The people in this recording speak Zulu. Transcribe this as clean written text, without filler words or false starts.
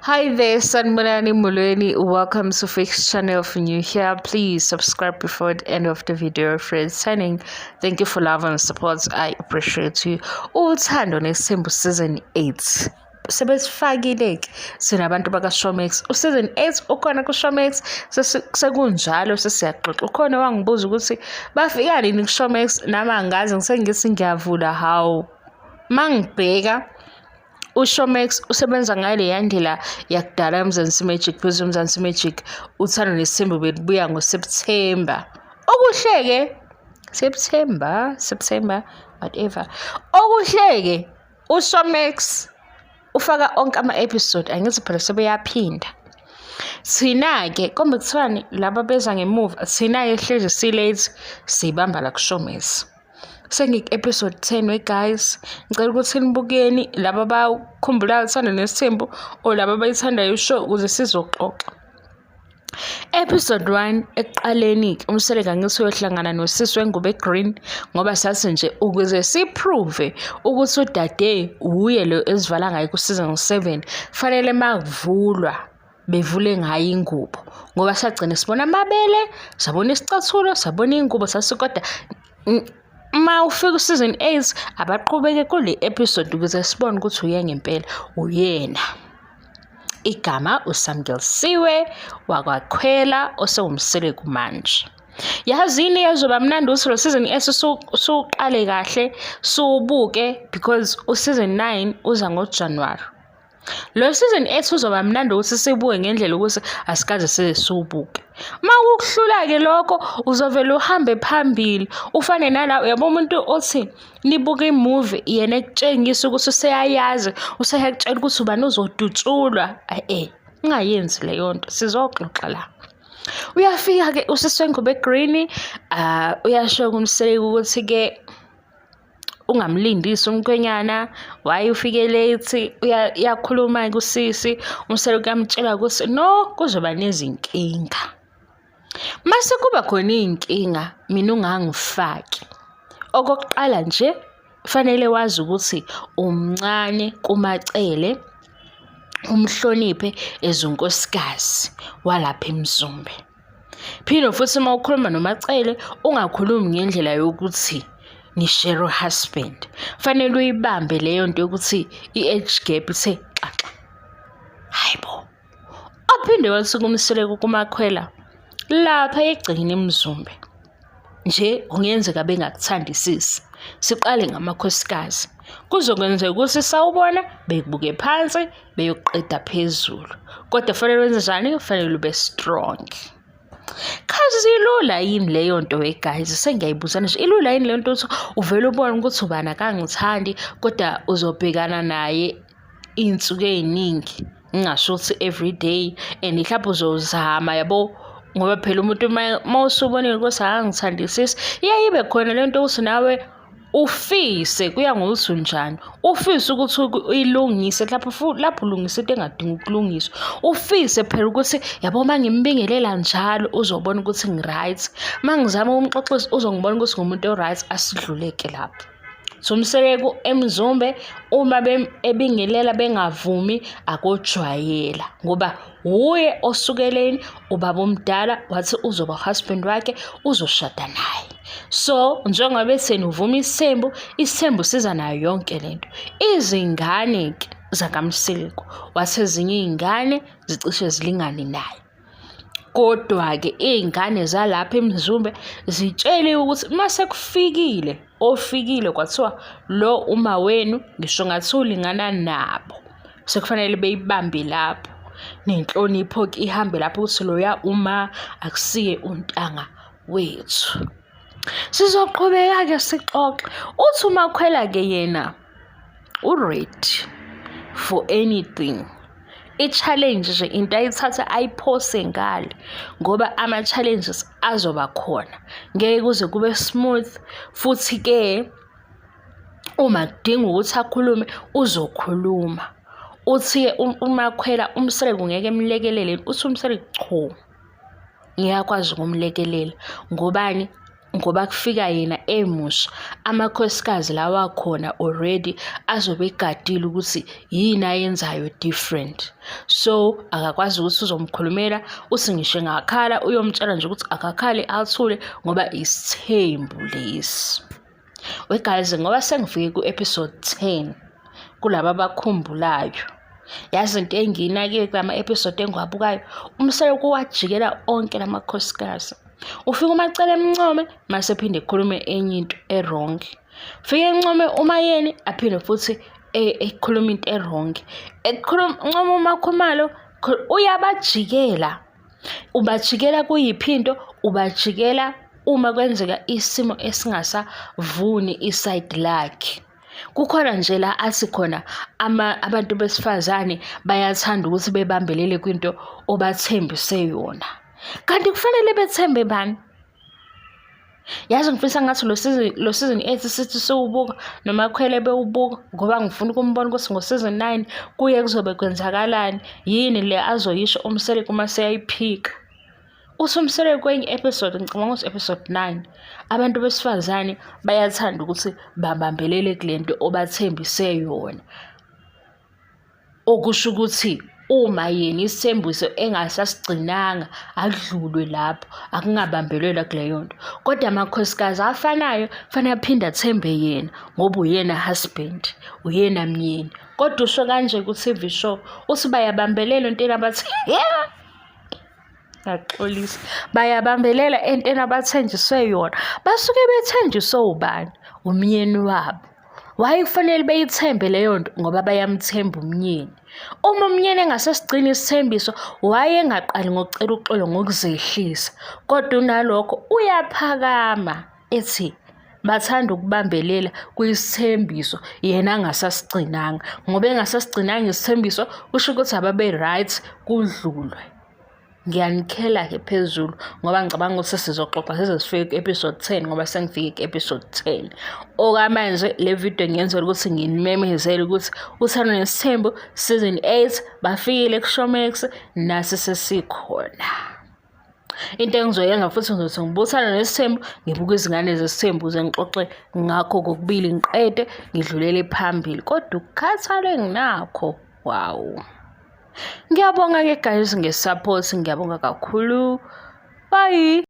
Hi there, Sanibonani Molweni. Welcome to Fix Channel. If you're new here, please subscribe before the end of the video. Friends, signing. Thank you for love and support. I appreciate you. Uthando Nesithembu season 8. Sebesifakile ke sinabantu baka-Showmax. U-season 8 ukhona ku-Showmax, sekunjalo sesiyaxoxa. Ukhona wangibuza ukuthi bafika nini ku-Showmax, nami angazi, ngisengithi ngiyavula, hawu. Mangibheka uShowmax usebenza ngaleya ndlela yakudala eMzansi Magic, because uMzansi Magic Uthando Nesithembu belibuya ngoSeptember. Okuhle-ke September, September, whatever. Okuhle-ke uShowmax ufaka onke ama-episode, angithi phela sebeyaphinda. Thina-ke kombe kuthiwani laba beza ngemuva, thina-ke hlezi si-late siyibamba la kuShowmax. Sengiku-episode 10 we guys. Ngicela ukuthi nibukeni laba abakhumbulayo Uthando Nesithembu or laba abayithandayo ishow ukuze sizoxoxa. Episode 1 ekuqaleni-ke uMseleku angithi uyohlangana nosisi wengubo e-green, ngoba sathi nje ukuze si-prove ukuthi udade wuye lo esivala ngayo ku-season 7, fanele makuvulwa bevule ngayo ingubo, ngoba sagcina sibona amabele, sabona isicathulo, sabona ingubo, sasi kodwa uma ufika u-season 8 abaqhubeke kule episode ukuze sibone ukuthi uye ngempela uyena. Igama uSamkelisiwe wakwaKhwela osewuMseleku manje. Yazini yazoba mnandi ukuthi lo season 8 usuqale kahle suwubuke, because u-season 9 uza ngoJanuwari. Lo season 8 uzoba mnandi ukuthi sibuke ngendlela ukuthi asikaze size siwubuke. Uma kukuhlula-ke lokho uzovele uhambe phambili ufane nala, uyabo, umuntu othi nibuke imuvi yena ekutshengisa ukuthi useyayazi, useyakutshela ukuthi ubani uzodutshulwa. Ungayenzi leyo nto, sizoxoxa la. Uyafika-ke usisi wengubo e-green, uyasho kuMseleku ukuthi-ke ungamlindisi umkhwenyana, why ufike late. Uyakhuluma-ke usisi, uMseleku uyamtshela ukuthi no, kuzoba nezinkinga. Mase kuba khona iy'nkinga, mina ungangifaki. Okokuqala nje, fanele wazi ukuthi umncane kuMaCele, umhloniphe as unkosikazi walapha eMzumbe. Phinde futhi uma ukhuluma noMaCele ungakhulumi ngendlela yokuthi ni-share husband. Fanele uyibambe leyo nto yokuthi i-age gap ithe xaxa. Hayi bo. Aphinde wathi kuMseleku kuMakhwela lapha egcekeni eMzumbe nje kungenzeka bengakuthandisisi. Siqale ngamakhosikazi. Kuzokwenzeka ukuthi sawubona bekubuke phansi beyokuqeda phezulu. Kodwa fanele wenze njani? Fanele ube strong. Khazi ilula yini leyo nto we guys? Sengiyayibuzana nje, ilula yini leyo nto ukuthi uvele ubone ukuthi ubani akangithandi kodwa uzobhekana naye iy'nsuku ey'ningi, ngingasho ukuthi everyday, and mhlawumbe uzozama, yabo, ngoba phela umuntu uma usubonile ukuthi akangithandisisi, iyaye ibe khona le nto ukuthi nawe ufise, kuya ngokuthi unjani, ufise ukuthi uyilungise lapho lapho ulungisa into engadingi ukulungiswa, ufise phela ukuthi yabo uma ngimbingelela njalo uzobona ukuthi ngi-right, uma ngizama ukumxoxisa uzongibona ukuthi ngumuntu o-right. Asidluleke lapho. So uMseleku eMzumbe uma ebingelela bengavumi, akojwayela, ngoba wuye osukeleni ubaba omdala wathi uzoba husband wakhe, uzoshada naye. So njengoba etheni uvuma isithembu, isithembu siza nayo yonke lento. Izingane-ke zakaMseleku wathi ezinye iy'ngane zicishe zilingane naye. Kodwa-ke iy'ngane zalapha eMzumbe zitsheliwe ukuthi uma sekufikile ofikile kwathiwa lo uma wenu, ngisho ngathi ulingana nabo, sekufanele beyibambe lapho nenhlonipho-ke ihambe lapho ukuthi loya uma akusiye untanga wethu. Sizoqhubeka-ke sixoxe. Uthi uMakhwela-ke yena u-ready for anything. I-challenge nje into ayithatha ayiphose ngale, ngoba ama-challenges azoba khona, ngeke kuze kube smooth. Futhi-ke uma kudinga ukuthi akhulume uzokhuluma. Uthi-ke uMakhwela uMseleku ngeke emlekelele, uthi uMseleku cho, ngiyakwazi ukumlekelela ngobani. Ngoba kufika yena emusha, amakhosikazi lawa akhona already azobe egadile ukuthi yini ayenzayo different. So akakwazi ukuthi uzomkhulumela, uthi ngisho engakhala uyomtshela nje ukuthi akakhale athule ngoba isithembu lesi. We guys, ngoba sengifike ku-episode 10 kulaba abakhumbulayo. Yazi into engiyinakile kulama episode engiwabukayo, uMseleku wajikela onke lamakhosikazi. Ufika uMacele emncome mase ephinde ekhulume enye into e-wrong. Fike encome uMayeni aphinde futhi ekhuluma into e-wrong. Ekhuluma ncoma uMakhumalo uyabajikela. Ubajikela kuyiphi into? Ubajikela uma kwenzeka isimo esingasavuni isayidi lakhe. Kukhona nje la athi khona abantu besifazane bayathanda ukuthi bebambelele kwinto obathembise yona. Kanti kufanele bethembe bani? Yazi ngifisa ngathi lo season 8 sithi siwubuka noMakhwele bewubuka ngoba ngifuna ukumbona ukuthi ngo-season 9 kuye kuzobe kwenzakalani, yini le azoyisho uMseleku uma seyayiphika. Uthi uMseleku kwenye episode, ngicabanga ukuthi episode 9, abantu besifazane bayathanda ukuthi babambelele kule nto obathembise yona. Okusho ukuthi uma yena isithembiso engasasigcinanga akudlulwe lapho, akungabambelelwa kuleyo nto. Kodwa amakhosikazi afanayo kufanele aphinde athembe yena ngoba uyena husband, uyena myeni. Kodwa usho kanje ku-TV show, uthi bayabambelela entweni abathi Ngiyaxolisa. Bayabambelela entweni abathenjiswe yona. Basuke bethenjiswe ubani? Umyeni wabo. Why kufanele beyithembe leyo nto? Ngoba bayamthemba umyeni. Uma umyeni engasesigcini isithembiso, wayengaqali ngokucela uxolo ngokuzehlisa. Kodwa unalokho uyaphakama ethi bathanda ukubambelela kwisithembiso yena angasasigcinanga. Ngoba engasasigcinanga isithembiso kusho ukuthi ababe right kudlulwe. Ngiyanikhela-ke phezulu ngoba ngicabanga ukuthi sizoxoxa size sifike ku-episode 10 ngoba sengifike ku-episode 10. Okwamanje le video ngiyenzela ukuthi nginimemezele ukuthi Uthando Nesithembu season 8 bafikile kuShowmax nasi sesikhona. Into engizoyenza futhi ngizothi ngibuthane nesithembu ngibuke izingane zesithembu ukuze ngixoxe ngakho kokubili ngiqede ngidlulele phambili kodwa ukukhathala enginakho wawu. Ngiyabonga-ke guys nge-support, ngiyabonga kakhulu. Bye.